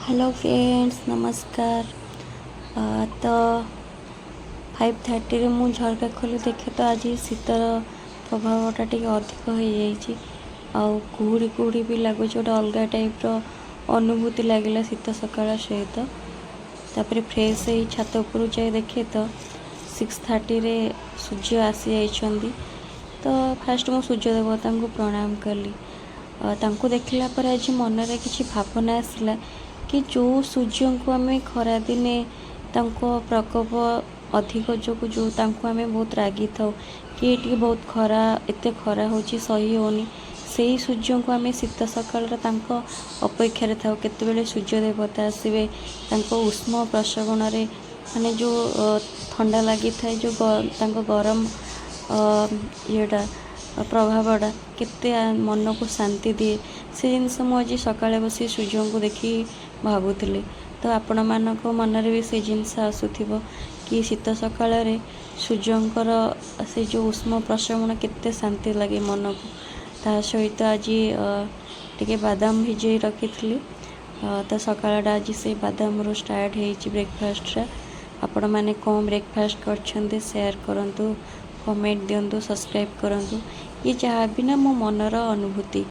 Hello friends, ନମସ୍କାର। ତ 5:30ରେ ମୁଁ ଝରକା ଖୋଲି ଦେଖେ ତ ଆଜି ଶୀତର ପ୍ରଭାବଟା ଟିକେ ଅଧିକ ହେଇଯାଇଛି ଆଉ କୁହୁଡ଼ି କୁହୁଡ଼ି ବି ଲାଗୁଛି। ଗୋଟେ ଅଲଗା ଟାଇପ୍ର ଅନୁଭୂତି ଲାଗିଲା ଶୀତ ସକାଳ ସହିତ। ତାପରେ ଫ୍ରେଶ୍ ହେଇ ଛାତ ଉପରକୁ ଯାଇ ଦେଖେ ତ 6:30ରେ ସୂର୍ଯ୍ୟ ଆସିଯାଇଛନ୍ତି। ତ ଫାଷ୍ଟ ମୁଁ ସୂର୍ଯ୍ୟ ଦେବତାଙ୍କୁ ପ୍ରଣାମ କଲି। ତାଙ୍କୁ ଦେଖିଲା ପରେ ଆଜି ମନରେ କିଛି ଭାବନା ଆସିଲା କି ଯେଉଁ ସୂର୍ଯ୍ୟଙ୍କୁ ଆମେ ଖରାଦିନେ ତାଙ୍କ ପ୍ରକୋପ ଅଧିକ ଯୋଗୁଁ ଯେଉଁ ତାଙ୍କୁ ଆମେ ବହୁତ ରାଗିଥାଉ କି ଟିକେ ବହୁତ ଖରା, ଏତେ ଖରା ହେଉଛି, ସହି ହେଉନି, ସେଇ ସୂର୍ଯ୍ୟଙ୍କୁ ଆମେ ଶୀତ ସକାଳରେ ତାଙ୍କ ଅପେକ୍ଷାରେ ଥାଉ, କେତେବେଳେ ସୂର୍ଯ୍ୟ ଦେବତା ଆସିବେ। ତାଙ୍କ ଉଷ୍ମ ପ୍ରସବଣରେ ମାନେ ଯେଉଁ ଥଣ୍ଡା ଲାଗିଥାଏ, ଯେଉଁ ତାଙ୍କ ଗରମ ଇଏଟା, ପ୍ରଭାବଟା କେତେ ମନକୁ ଶାନ୍ତି ଦିଏ। ସେ ଜିନିଷ ମୁଁ ଆଜି ସକାଳେ ବସି ସୂର୍ଯ୍ୟଙ୍କୁ ଦେଖି ଭାବୁଥିଲି। ତ ଆପଣମାନଙ୍କ ମନରେ ବି ସେ ଜିନିଷ ଆସୁଥିବ କି ଶୀତ ସକାଳରେ ସୂର୍ଯ୍ୟଙ୍କର ସେ ଯେଉଁ ଉଷ୍ମ ପ୍ରସବଣ କେତେ ଶାନ୍ତି ଲାଗେ ମନକୁ। ତା ସହିତ ଆଜି ଟିକେ ବାଦାମ ଭିଜେଇ ରଖିଥିଲି, ତ ସକାଳଟା ଆଜି ସେଇ ବାଦାମରୁ ଷ୍ଟାର୍ଟ ହେଇଛି ବ୍ରେକଫାଷ୍ଟଟା। ଆପଣମାନେ କ'ଣ ବ୍ରେକଫାଷ୍ଟ କରିଛନ୍ତି, ସେୟାର କରନ୍ତୁ, କମେଣ୍ଟ ଦିଅନ୍ତୁ, ସବସ୍କ୍ରାଇବ୍ କରନ୍ତୁ। ଇଏ ଯାହା ବି ନା ମୋ ମନର ଅନୁଭୂତି।